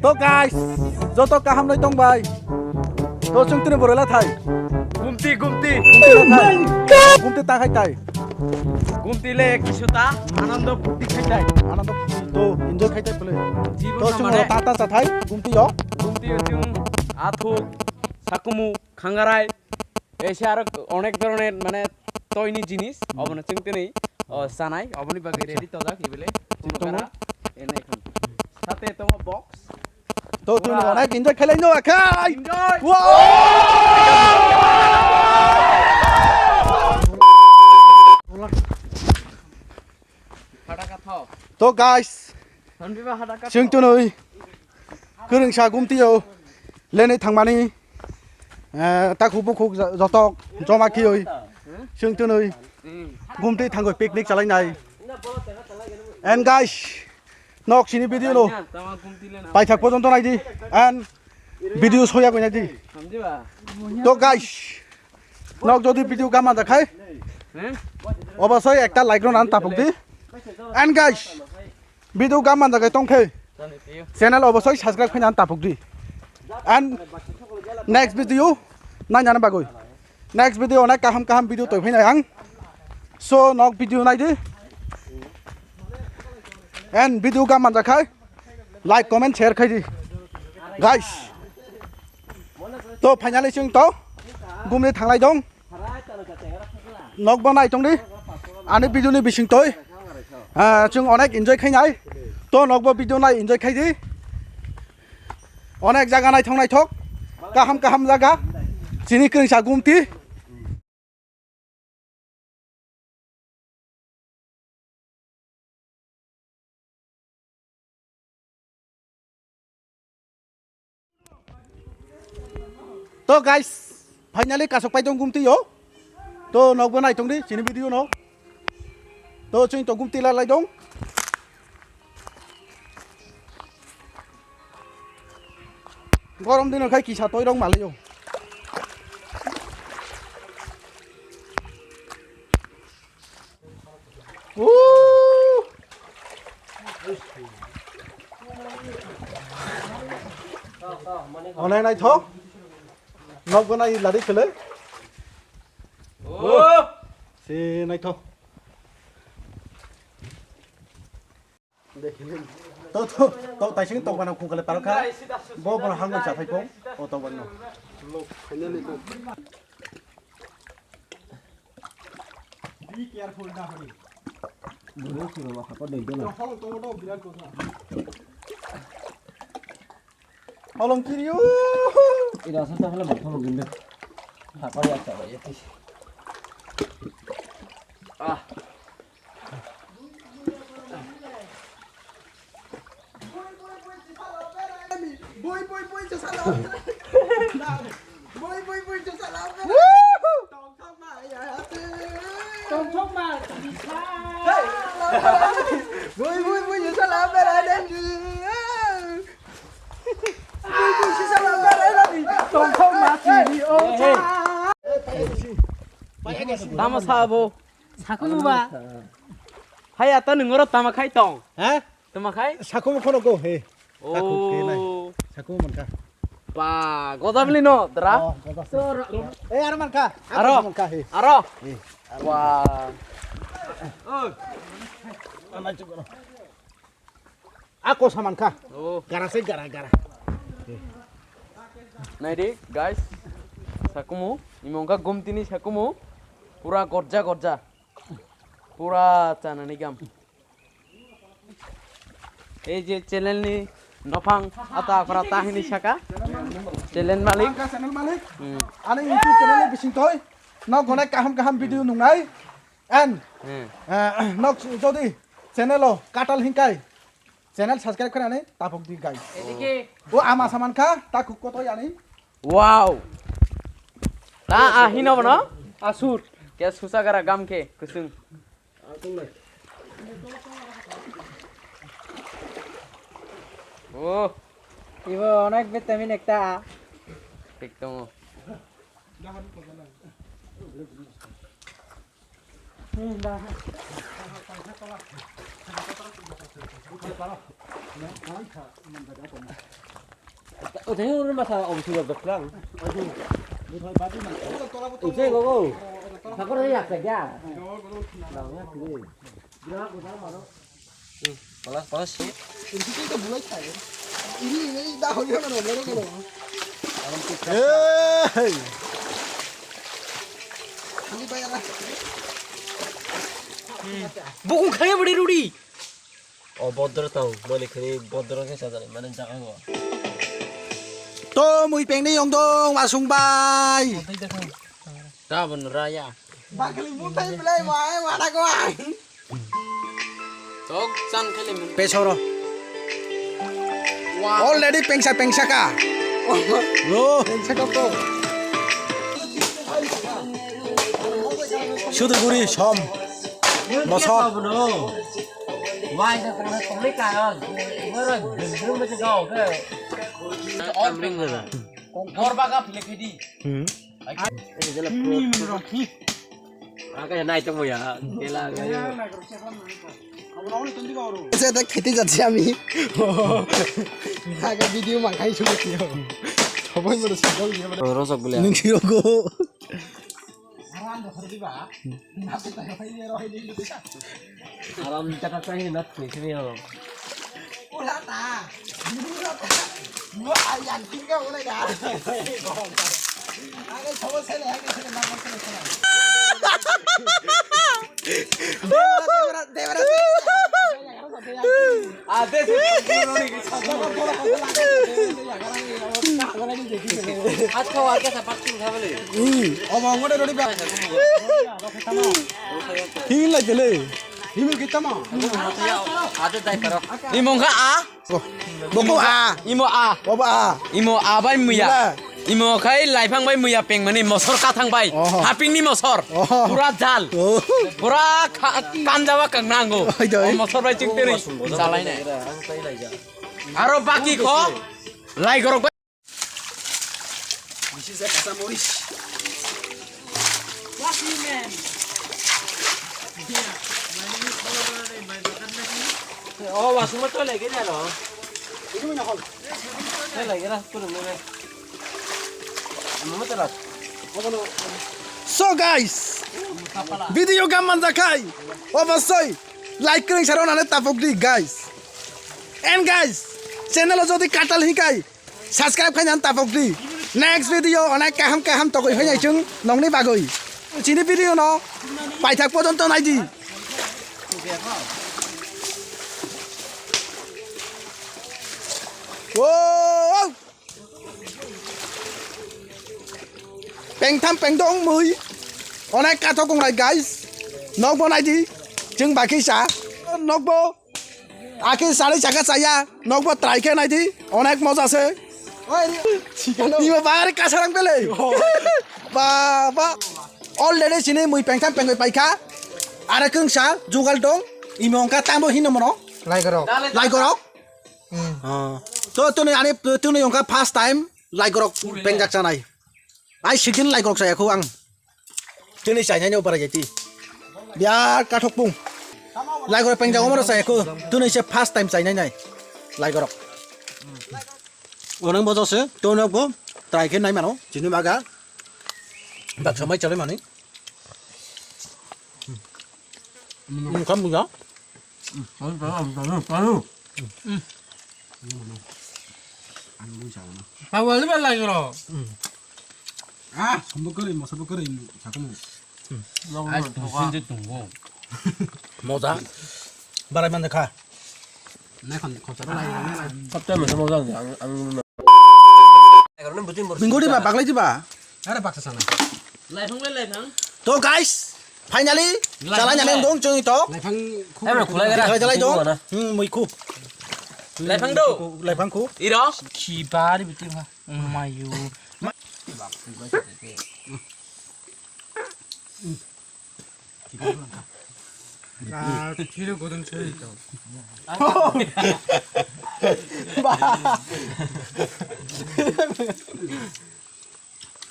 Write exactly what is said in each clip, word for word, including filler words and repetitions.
To guys, joto kaham noi tong bai. To chwng tini boroi la thai. Gumti, gumti. Gumti la thai. Gumti ta khai thai. Gumti le kisu ta, anando phuti khai thai. Anando phuti to enjoy khai thai bole. Jibon to chwng mane ta ta cha thai, gumti yo. Gumti yo chwng athuk, sakumu, khangarai. Ei se aro onek doroner mane toini jinis, obono chwng tini, o, chanai, oboni bagwi ready tojak, ibele. Chwng tongo. Kara, ene ekhon. Sate tongo box. To tini pura onek enjoy khelai no akhai. Enjoy. Wow! Hada katho. To guys, Sanbiba hada katho. Chwng tunui kwrwngsa gumtio lenwi thangmani, eh, takhuk bukhuk jo-, jotok joma khiyoi chwng tunui gumti thangoi picnic chalainai. And guys, nok sini video no paithak porjonto naidi and video soya goi naidi. To guys, nok jodi video gam manjak khai, obosoi ekta like rw nang tapuk di. And guys, video gam manjak khai tong khe channel obosoi subscribe khai nang tapuk di. And next video nai nang bagoi, next video onek kaham kaham video toi phai nai ang. So nok video nai di. And video gam manjak khai like, comment, share khai di guys. To finally chwng to gumni thanglai dong. Nok bo nai tong di. Ani video ni bising toi, ah, chwng onek enjoy khai nai. To nok bo video nai enjoy khai di. Onek jaga naithok naithok, kaham kaham jaga. Chini kwrwngsa gumti. To guys, finally kasok pai tong gumti yo. To nok bo nai tong di chini video no. To chwng to gumti la lai dong. Gorom dino khai kisa toi rok malio. Woo! Onai naithok. Nok bo nai lari khele. Oh! Si naithok. To, to, to, taising tokbana khukale parokha. Bo bono hangno chaphai pong. O tokbano. Be careful na hori. Bro, si baba, hapa dei dona. Holo to do birat kotha. Holong kiriyo. Ira sa sa hala botol ginde. Hapa ya sa ya. Ah. Bui, bui, bui, chwsa lama berai. Bui, bui, bui, chwsa lama berai. Bui, bui, bui, chwsa lama berai. Tongthokma ya hati. Tongthokma chisa. Hey. Bui, bui, bui, chwsa lama berai. Bui, bui, chwsa lama berai. Tongthokma chini o cha. Tamo sabo. Sakumu ba. Hai ata nungoro tama khai tong. Ha? Tama khai? Sakumu khono go he. Oh. Taku ke nai. Sakumu mankha. Ba, goda bili no, dra. Oh, goda se. Eh, aro mankha. Aro. Aro mankha he. Aro. Eh. Wa. Oh. Anai chukoro. Ako saman kha. Oh. Gara se gara, gara. Naidi, guys. Sakumu, imo wngkha gumtini sakumu. Pura gorja, gorja. Pura chanani gam. Ei je channel ni nophang ata aphra ta hini saka. Channel malik. Angkha channel malik. Hmm. Ani YouTube channel ni bising toi. No gone kaham kaham video nungnai. And, hmm, eh, nok jodi channel o katal hinkai, channel subscribe khanani tapok di guys. Edike. O ama saman kha, ta khuk koto yani. Wow. Ta a hino bono? Asur. Ke susa gara gam ke kusung. Oh. Ibo onek vitamin ekta. Thik tongo. Tengok rumah sa om sudah berkelang. Ije gogo. Sakor ya kerja. Palas palas sih. Ini ini dah hoyo na na na. Hey. Ini bayar lah. Bukung kaya beri rudi. O bodro tau, mani khani bodro khe sajani, mani jaga go. To mui pengni yong dong, wasung bai. Gabon raya. Bakli mutai belai mai, mana go ai. Tok sang kali mun. Pesoro. Wah. Already pengsa pengsa ka. Lo. Pengsa ka to. Sudur guri som. Mosok. Wai da tang tong ni ka yo. Boro gundrum ma ga ke. All ring na. Bor ba ga phile khedi. Hmm. Ai. Ni mun ro. Aga nai tong ya. Kela ga. Ese ta kheti jatsi ami. Aga video ma khai shu ki. Sobai mo sujol diye. Rosok bole. Nung ki rogo. Aram jaka chai na thwi thwi ho. Ula ta. Ula ta. Mo ayang tingga ula ya. Age sobo sele age sele na mo sele sele. Debra debra debra. Ade se. Acho age sa parking thabele. Hmm. Obo ngode rodi ba. Himil lai tele. Himil kita ma. Ade dai paro. Imong kha a. Boko a. Imo a. Obo a. Imo a bai muya. Mula. Imo khai laifang bai muya peng mani mosor kathang bai. Oho. Haping ni mosor. Oho. Pura jal. Oh. Pura kha-, kanjawa kangnango. Oi doi. O mosor bai ching teri. Jalai nai. Aro baki kho. Lai gorok bai. Bisi se kasa moris. Wasi men. Oh, wasung ma to lege jalo. Itu mana hol? Lei lege ra, kurung lege. Anu ma to rat. So guys, video gam manjakhai, obosoi like kring saro nane tapok di guys. And guys, channel o jodi katal hikai, subscribe khaina tapok di. Next video onek kaham kaham tokoi phainai chwng nongni bagoi. Chini video no paithak pojonto naidi. Wow! Pengtham pengdong mui. Onek kathok wngnai guys. Nokbo naidi. Chwng bakisa. Nokbo. Akhe sari chaka chaya, nokbo try khe naidi, onek moja se. Oi, ri-, sikano. Ibo bari kasarang pele. Oh. Ba, ba. Already sini mui pengtham pengwi paikha. Are kungsa, jugal dong. Imo wngkha tamo hino mono. Laigorok. Laigorok. Hmm. Ah. To, tuni ani, tuni wngkha first time laigorok pengjak chanai. Ai, sikin laigorok saya khu ang. Tini chainai no bara jati. Biar kathok pung. Laigorok pengjak omoro saya khu. Tuni se first time chainai nai. Laigorok. Onang bojo se, to no go, try khe nai mano, chini baga. Bak samai chalai mani. Kam buja. Tawali ba laigorok. Ah, sambo kwrwi, mosa bo kwrwi, sakhumu. Moja. Barai man kha. Naikhan khotoro lai lai. Sabta mosa moja ang ang. Bingori ba baglai diba? Are baksa sana. Laifang lai laifang. To guys, finally, chalai nani dong chwng to. Laifang khu. Emre khulai gara. Chalai chalai dong. Hmm, mui khu. Laifang do. Laifang khu. Iro. Khibari bitir ha. Mayu.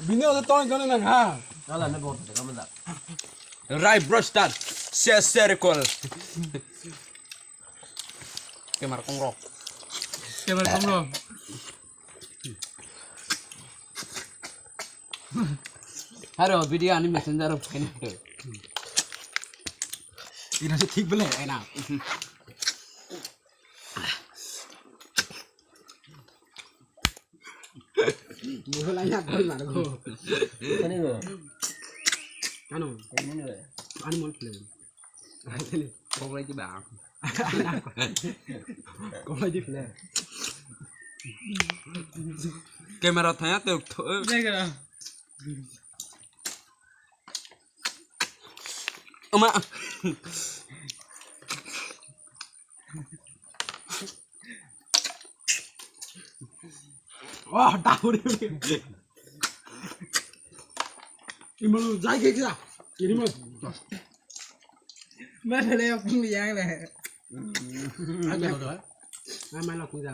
Bini odo tong tong nang ha. Ala ne bor te kamada. Rai brostar. Se se recall. Kemar kongro. Kemar kongro. Haro video ani messenger of kene. Ina se thik bole ena. Muhal aja koi margo. Kani go? Ano? Kani go? Ani mol play. Koblai di bang. Koblai di play. Camera thaya te. Jaga. Ama. Oh, dahuri. Imalo jai ke kya? Ini mah. Mana le aku yang le. Ada ada. Nama lo kuda.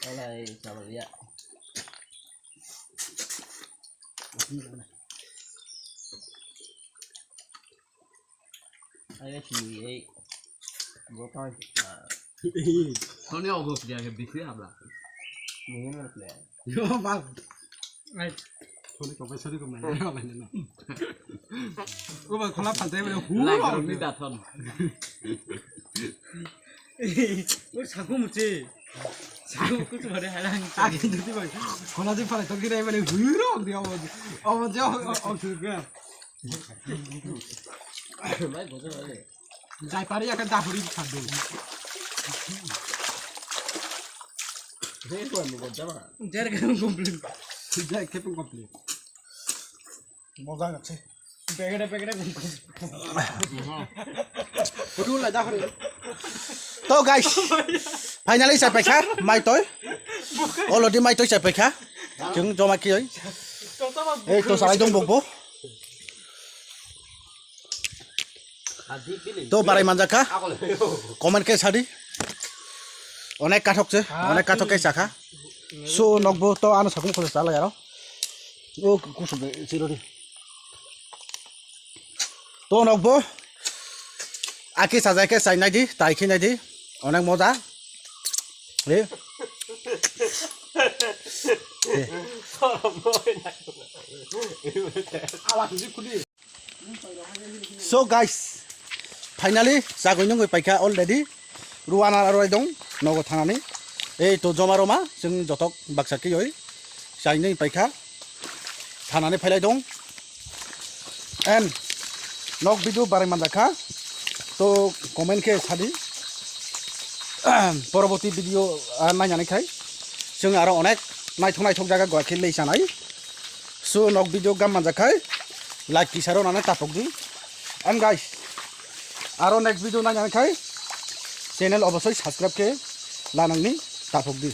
Alai, sabar ya. Ayo sini, eh. Gua tahu. Kau ni ogo kerja ke bisnis apa? Mungkin lah. Yo, bang. Ai. Kau ni kau pasal kau main apa ni? Gua bang kalau pantai mana? Hulu. Lai kalau minta ton. Ur saku muchi. Saku kutu bare halang. Agi jadi bang. Kalau di pantai togi dai mana? Hulu dia apa? Apa dia? Apa dia? Mai bojo bare. Jai pari akan dahuri sadu. Hei, kau ni bojo mana? Jar kan komplit. Jai kepeng komplit. Moja nggak sih? Pegede, pegede. Kudu lah dahuri. To guys, finally saya pekha, mai toi. Already mai toi saya pekha. Jeng joma kioi. Eh, to sarai dong bokbo. To barai manjakha. Comment khe sadi. Onek kathok se, onek kathok khe sakha. So nokbo to ano sakum khole chala yaro. O kusum de sirori. To nokbo. Aki sajai khe chai nai di, tai khe nai di. Onek moja. Eh. Eh. So guys, finally chagwi nungwi paikha already. Ruana roi dong nogo thanani. Ei to joma roma chwng jotok baksa kiyoi chainwi paikha thanani phailai dong. And nok video barai manjakha to comment khe sadi. Poroboti video nainani khai chwng aro onek naithok naithok jaga gwa khe lei chanai. So nok video gam manjak khai like kisa rw nani tapok di. And guys, aro next video nainani khai channel obosoi subscribe khe lanangni tapok di.